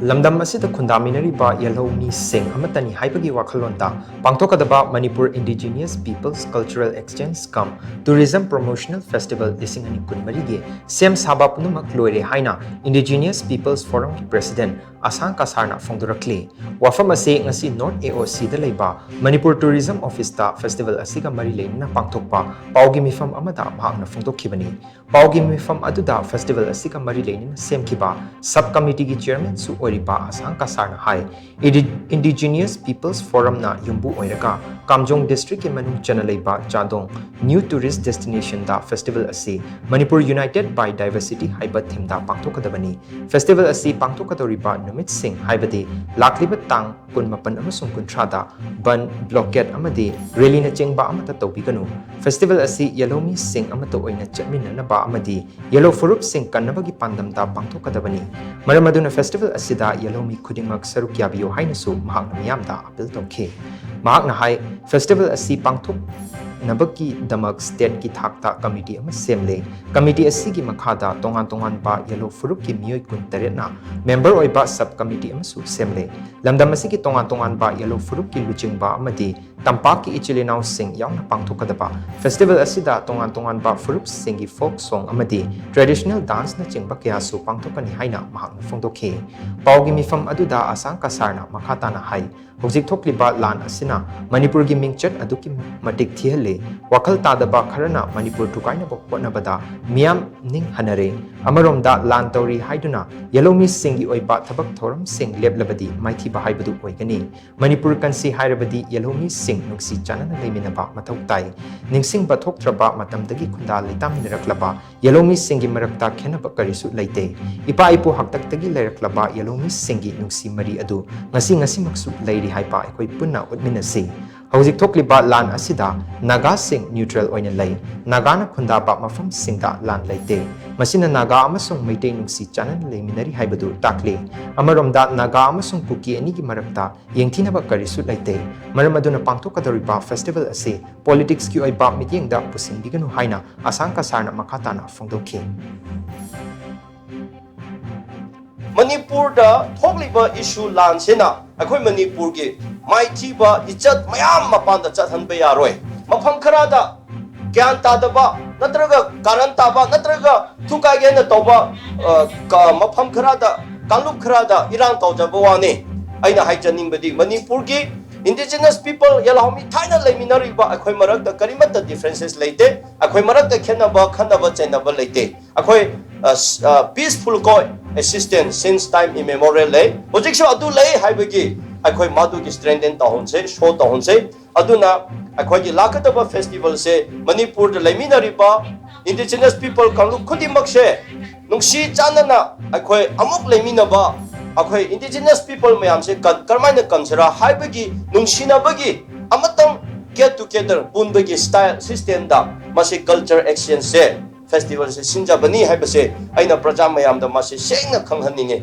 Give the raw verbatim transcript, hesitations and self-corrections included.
ꯂꯝꯗꯝ ꯑꯁꯤꯗ ꯈꯨꯟꯗꯥꯃꯤꯟꯅꯔꯤꯕ ꯌꯦꯜꯍꯧ ꯃꯤꯁꯤꯡ ꯑꯃꯠꯇꯅꯤ ꯍꯥꯏꯕꯒꯤ ꯋꯥꯈꯜꯂꯣꯟꯗ ꯄꯥꯡꯊꯣꯛꯀꯗꯕ Manipur Indigenous Peoples Cultural Exchange cum Tourism Promotional Festival ꯂꯤꯁꯤꯡ ꯑꯅꯤ ꯀꯨꯟꯃꯔꯤꯒꯤ ꯁꯦꯝ ꯁꯥꯕ ꯄꯨꯝꯅꯃꯛ ꯂꯣꯏꯔꯦ ꯍꯥꯏꯅ Indigenous Peoples Forumꯒꯤ President ꯑꯁꯥꯡ ꯀꯁꯥꯔꯅ ꯐꯣꯡꯗꯣꯔꯛꯂꯤ꯫ ꯋꯥꯐꯝ ꯑꯁꯤ ꯉꯁꯤ North AOCꯗ ꯂꯩꯕ Manipur Tourism Officeꯇ festival ꯑꯁꯤꯒ ꯃꯔꯤ ꯂꯩꯅꯅ ꯄꯥꯡꯊꯣꯛꯄ ꯄꯥꯎꯒꯤ ꯃꯤꯐꯝ ꯑꯃꯗ ꯃꯍꯥꯛꯅ ꯐꯣꯡꯗꯣꯛꯈꯤꯕꯅꯤ꯫ ꯄꯥꯎꯒꯤ ꯃꯤꯐꯝ ꯑꯗꯨꯗ festival ꯑꯁꯤꯒ ꯃꯔꯤ ꯂꯩꯅꯅ ꯁꯦꯝꯈꯤꯕ sub committeeꯒꯤ chairmanꯁꯨ ꯑꯣꯏꯔꯤꯕ ꯑꯁꯥꯡ ꯀꯁꯥꯔꯅ ꯍꯥꯏ, Indi-, Indigenous Peoples Forumꯅ ꯌꯨꯝꯕꯨ ꯑꯣꯏꯔꯒ ꯀꯥꯝꯖꯣꯡ districtꯀꯤ ꯃꯅꯨꯡ ꯆꯟꯅ ꯂꯩꯕ ꯆꯥꯗꯣꯡ New Tourist Destinationꯗ festival ꯑꯁꯤ Manipur United by Diversity ꯍꯥꯏꯕ themeꯗ ꯄꯥꯡꯊꯣꯛꯀꯗꯕꯅꯤ꯫ Festival ꯑꯁꯤ ꯄꯥꯡꯊꯣꯛꯀꯗꯧꯔꯤꯕ ꯅꯨꯃꯤꯠꯁꯤꯡ ꯍꯥꯏꯕꯗꯤ ꯂꯥꯛꯂꯤꯕ ꯇꯥꯡ ꯀꯨꯟꯃꯥꯄꯟ ꯑꯃꯁꯨꯡ ꯀꯨꯟꯊ꯭ꯔꯥꯗ ꯕꯟ, blockade ꯑꯃꯗꯤ rallyꯅꯆꯤꯡꯕ ꯑꯃꯠꯇ ꯇꯧꯕꯤꯒꯅꯨ꯫ Festival ꯑꯁꯤ ꯌꯦꯜꯍꯧ ꯃꯤꯁꯤꯡ ꯑꯃꯠꯇ ꯑꯣꯏꯅ ꯆꯠꯃꯤꯟꯅꯅꯕ ꯑꯃꯗꯤ ꯌꯦꯜꯍꯧ ꯐꯨꯔꯨꯞꯁꯤꯡ ꯀꯟꯅꯕꯒꯤ ꯄꯥꯟꯗꯝꯗ ꯄꯥꯡꯊꯣꯛꯀꯗꯕꯅꯤ꯫ ꯃꯔꯝ ꯑꯗꯨꯅ festival ꯑꯁꯤꯗ ꯌꯦꯜꯍꯧ ꯃꯤ ꯈꯨꯗꯤꯡꯃꯛ ꯁꯔꯨꯛ ꯌꯥꯕꯤꯌꯨ ꯍꯥꯏꯅꯁꯨ ꯃꯍꯥꯛꯅ ꯃꯤꯌꯥꯝꯗ appeal ꯇꯧꯈꯤ꯫ ꯃꯍꯥꯛꯅ ꯍꯥꯏ, festival ꯑꯁꯤ ꯄꯥꯡꯊꯣꯛꯅꯕꯒꯤꯗꯃꯛ stateꯀꯤ ꯊꯥꯛꯇ committee ꯑꯃ ꯁꯦꯝꯂꯦ꯫ Committee ꯑꯁꯤꯒꯤ ꯃꯈꯥꯗ ꯇꯣꯉꯥꯟ ꯇꯣꯉꯥꯟꯕ ꯌꯦꯜꯍꯧ ꯐꯨꯔꯨꯞꯀꯤ ꯃꯤꯑꯣꯏ ꯀꯨꯟꯇꯔꯦꯠꯅ member ꯑꯣꯏꯕ sub committee ꯑꯃꯁꯨ ꯁꯦꯝꯂꯦ꯫ ꯂꯝꯗꯝ ꯑꯁꯤꯒꯤ ꯇꯣꯉꯥꯟ ꯇꯣꯉꯥꯟꯕ ꯌꯦꯜꯍꯧ ꯐꯨꯔꯨꯞꯀꯤ ꯂꯨꯆꯤꯡꯕ ꯑꯃꯗꯤ ꯇꯝꯄꯥꯛꯀꯤ ꯏꯆꯤꯜ ꯏꯅꯥꯎꯁꯤꯡ ꯌꯥꯎꯅ ꯄꯥꯡꯊꯣꯛꯀꯗꯕ festival ꯑꯁꯤꯗ ꯇꯣꯉꯥꯟ ꯇꯣꯉꯥꯟꯕ ꯐꯨꯔꯨꯞꯁꯤꯡꯒꯤ folk song ꯑꯃꯗꯤ traditional danceꯅꯆꯤꯡꯕ ꯀꯌꯥꯁꯨ ꯄꯥꯡꯊꯣꯛꯀꯅꯤ ꯍꯥꯏꯅ ꯃꯍꯥꯛꯅ ꯐꯣꯡꯗꯣꯛꯈꯤ꯫ ꯄꯥꯎꯒꯤ ꯃꯤꯐꯝ ꯑꯗꯨꯗ ꯑꯁꯥꯡ ꯀꯁꯥꯔꯅ ꯃꯈꯥ ꯇꯥꯅ ꯍꯥꯏ, ꯍꯧꯖꯤꯛ ꯊꯣꯛꯂꯤꯕ ꯂꯥꯟ ꯑꯁꯤꯅ ꯃꯅꯤꯄꯨꯔꯒꯤ ꯃꯤꯡꯆꯠ ꯑꯗꯨꯛꯀꯤ ꯃꯇꯤꯛ ꯊꯤꯍꯜꯂꯤ꯫ ꯋꯥꯈꯜ ꯇꯥꯗꯕ ꯈꯔꯅ ꯃꯅꯤꯄꯨꯔ ꯊꯨꯒꯥꯏꯅꯕ ꯍꯣꯠꯅꯕꯗ ꯃꯤꯌꯥꯝ ꯅꯤꯡ ꯍꯟꯅꯔꯦ꯫ ꯑꯃꯔꯣꯝꯗ ꯂꯥꯟ ꯇꯧꯔꯤ ꯍꯥꯏꯗꯨꯅ ꯌꯦꯜꯍꯧ ꯃꯤꯁꯤꯡꯒꯤ ꯑꯣꯏꯕ ꯊꯕꯛ ꯊꯧꯔꯝꯁꯤꯡ ꯂꯦꯞꯂꯕꯗꯤ ꯃꯥꯏꯊꯤꯕ ꯍꯥꯏꯕꯗꯨ ꯑꯣꯏꯒꯅꯤ꯫ ꯃꯅꯤꯄꯨꯔ ꯀꯟꯁꯤ ꯍꯥꯏꯔꯕꯗꯤ ꯌꯦꯜꯍꯧ ꯃꯤꯁꯤꯡ ꯅꯨꯡꯁꯤ ꯆꯥꯟꯅꯅ ꯂꯩꯃꯤꯟꯅꯕ ꯃꯊꯧ ꯇꯥꯏ꯫ ꯅꯤꯡꯁꯤꯡꯕ ꯊꯣꯛꯇ꯭ꯔꯕ ꯃꯇꯝꯗꯒꯤ ꯈꯨꯟꯗꯥ ꯂꯩꯇꯥꯃꯤꯟꯅꯔꯛꯂꯕ ꯌꯦꯜꯍꯧ ꯃꯤꯁꯤꯡꯒꯤ ꯃꯔꯛꯇ ꯈꯦꯟꯅꯕ ꯀꯔꯤꯁꯨ ꯂꯩꯇꯦ꯫ ꯏꯄꯥ ꯏꯄꯨ ꯍꯥꯛꯇꯛꯇꯒꯤ ꯂꯩꯔꯛꯂꯕ ꯌꯦꯜꯍꯧ ꯃꯤꯁꯤꯡꯒꯤ ꯅꯨꯡꯁꯤ ꯃꯔꯤ ꯑꯗꯨ ꯉꯁꯤ ꯉꯁꯤꯃꯛꯁꯨ ꯂꯩꯔꯤ ꯍꯥꯏꯕ ꯑꯩꯈꯣꯏ ꯄꯨꯟꯅ ꯎꯠꯃꯤꯟꯅꯁꯤ꯫ ꯍꯧꯖꯤꯛ ꯊꯣꯛꯂꯤꯕ ꯂꯥꯟ ꯑꯁꯤꯗ ꯅꯥꯒꯥꯁꯤꯡ neutral ꯑꯣꯏꯅ ꯂꯩ꯫ ꯅꯥꯒꯥꯅ ꯈꯨꯟꯗꯥꯕ ꯃꯐꯝꯁꯤꯡꯗ ꯂꯥꯟ ꯂꯩꯇꯦ꯫ ꯃꯁꯤꯅ ꯅꯥꯒꯥ ꯑꯃꯁꯨꯡ ꯃꯩꯇꯩ ꯅꯨꯡꯁꯤ ꯆꯥꯟꯅꯅ ꯂꯩꯃꯤꯟꯅꯔꯤ ꯍꯥꯏꯕꯗꯨ ꯇꯥꯛꯂꯤ꯫ ꯑꯃꯔꯣꯝꯗ ꯅꯥꯒꯥ ꯑꯃꯁꯨꯡ ꯀꯨꯀꯤ ꯑꯅꯤꯒꯤ ꯃꯔꯛꯇ ꯌꯦꯡꯊꯤꯅꯕ ꯀꯔꯤꯁꯨ ꯂꯩꯇꯦ꯫ ꯃꯔꯝ ꯑꯗꯨꯅ ꯄꯥꯡꯊꯣꯛꯀꯗꯧꯔꯤꯕ festival ꯑꯁꯤ politicsꯀꯤ ꯑꯣꯏꯕ ꯃꯤꯠꯌꯦꯡꯗ ꯄꯨꯁꯤꯟꯕꯤꯒꯅꯨ ꯍꯥꯏꯅ ꯑꯁꯥꯡ ꯀꯁꯥꯔꯅ ꯃꯈꯥ ꯇꯥꯅ ꯐꯣꯡꯗꯣꯛꯈꯤ꯫ ꯃꯅꯤꯄꯨꯔꯗ ꯊꯣꯛꯂꯤꯕ ꯏꯁꯨ ꯂꯥꯟꯁꯤꯅ ꯑꯩꯈꯣꯏ ꯃꯅꯤꯄꯨꯔꯒꯤ ꯃꯥꯏꯊꯤꯕ ꯏꯖꯠ ꯃꯌꯥꯝ ꯃꯄꯥꯟꯗ ꯆꯠꯍꯟꯕ ꯌꯥꯔꯣꯏ꯫ ꯃꯐꯝ ꯈꯔꯗ ꯒ꯭ꯌꯥꯟ ꯇꯥꯗꯕ ꯅꯠꯇ꯭ꯔꯒ ꯀꯥꯔꯟ ꯇꯥꯕ ꯅꯠꯇ꯭ꯔꯒ ꯊꯨꯀꯥꯏꯒꯦꯅ ꯇꯧꯕ, ꯑ, ꯀ-, ꯃꯐꯝ ꯈꯔꯗ, ꯀꯥꯡꯂꯨꯞ ꯈꯔꯗ ꯏꯔꯥꯡ ꯇꯧꯖꯕ ꯋꯥꯅꯤ꯫ ꯑꯩꯅ ꯍꯥꯏꯖꯅꯤꯡꯕꯗꯤ ꯃꯅꯤꯄꯨꯔꯒꯤ indigenous people, ꯌꯦꯂꯥꯎꯃꯤ ꯊꯥꯏꯅ ꯂꯩꯃꯤꯟꯅꯔꯤꯕ ꯑꯩꯈꯣꯏ ꯃꯔꯛꯇ ꯀꯔꯤꯃꯠꯇ differences ꯂꯩꯇꯦ꯫ ꯑꯩꯈꯣꯏ ꯃꯔꯛꯇ ꯈꯦꯠꯅꯕ, ꯈꯟꯅꯕ ꯆꯩꯅꯕ ꯂꯩꯇꯦ꯫ ꯑꯩꯈꯣꯏ, ꯑ, ꯁ-, ꯑ, peaceful coexistence since time immemorial ꯂꯩ꯫ ꯍꯧꯖꯤꯛꯁꯨ ꯑꯗꯨ ꯂꯩ ꯍꯥꯏꯕꯒꯤ ꯑꯩꯈꯣꯏ ꯃꯗꯨꯒꯤ strengthen ꯇꯧꯍꯟꯁꯦ, show ꯇꯧꯍꯟꯁꯦ꯫ ꯑꯗꯨꯅ ꯑꯩꯈꯣꯏꯒꯤ ꯂꯥꯛꯀꯗꯕ festivalꯁꯦ ꯃꯅꯤꯄꯨꯔꯗ ꯂꯩꯃꯤꯟꯅꯔꯤꯕ indigenous people ꯀꯥꯡꯂꯨꯞ ꯈꯨꯗꯤꯡꯃꯛꯁꯦ ꯅꯨꯡꯁꯤ ꯆꯥꯟꯅꯅ ꯑꯩꯈꯣꯏ ꯑꯃꯨꯛ ꯂꯩꯃꯤꯟꯅꯕ, ꯑꯩꯈꯣꯏ indigenous people ꯃꯌꯥꯝꯁꯦ ꯀ-, ꯀꯔꯝꯍꯥꯏꯅ ꯀꯟꯁꯤꯔꯥ ꯍꯥꯏꯕꯒꯤ ꯅꯨꯡꯁꯤꯅꯕꯒꯤ ꯑꯃꯇꯪ get together ꯄꯨꯟꯕꯒꯤ style systemꯗ ꯃꯁꯤ culture exchangeꯁꯦ, festivalꯁꯦ ꯁꯤꯟꯖꯕꯅꯤ ꯍꯥꯏꯕꯁꯦ ꯑꯩꯅ ꯄ꯭ꯔꯖꯥ ꯃꯌꯥꯝꯗ ꯃꯁꯤ ꯁꯦꯡꯅ ꯈꯪꯍꯟꯅꯤꯡꯉꯤ꯫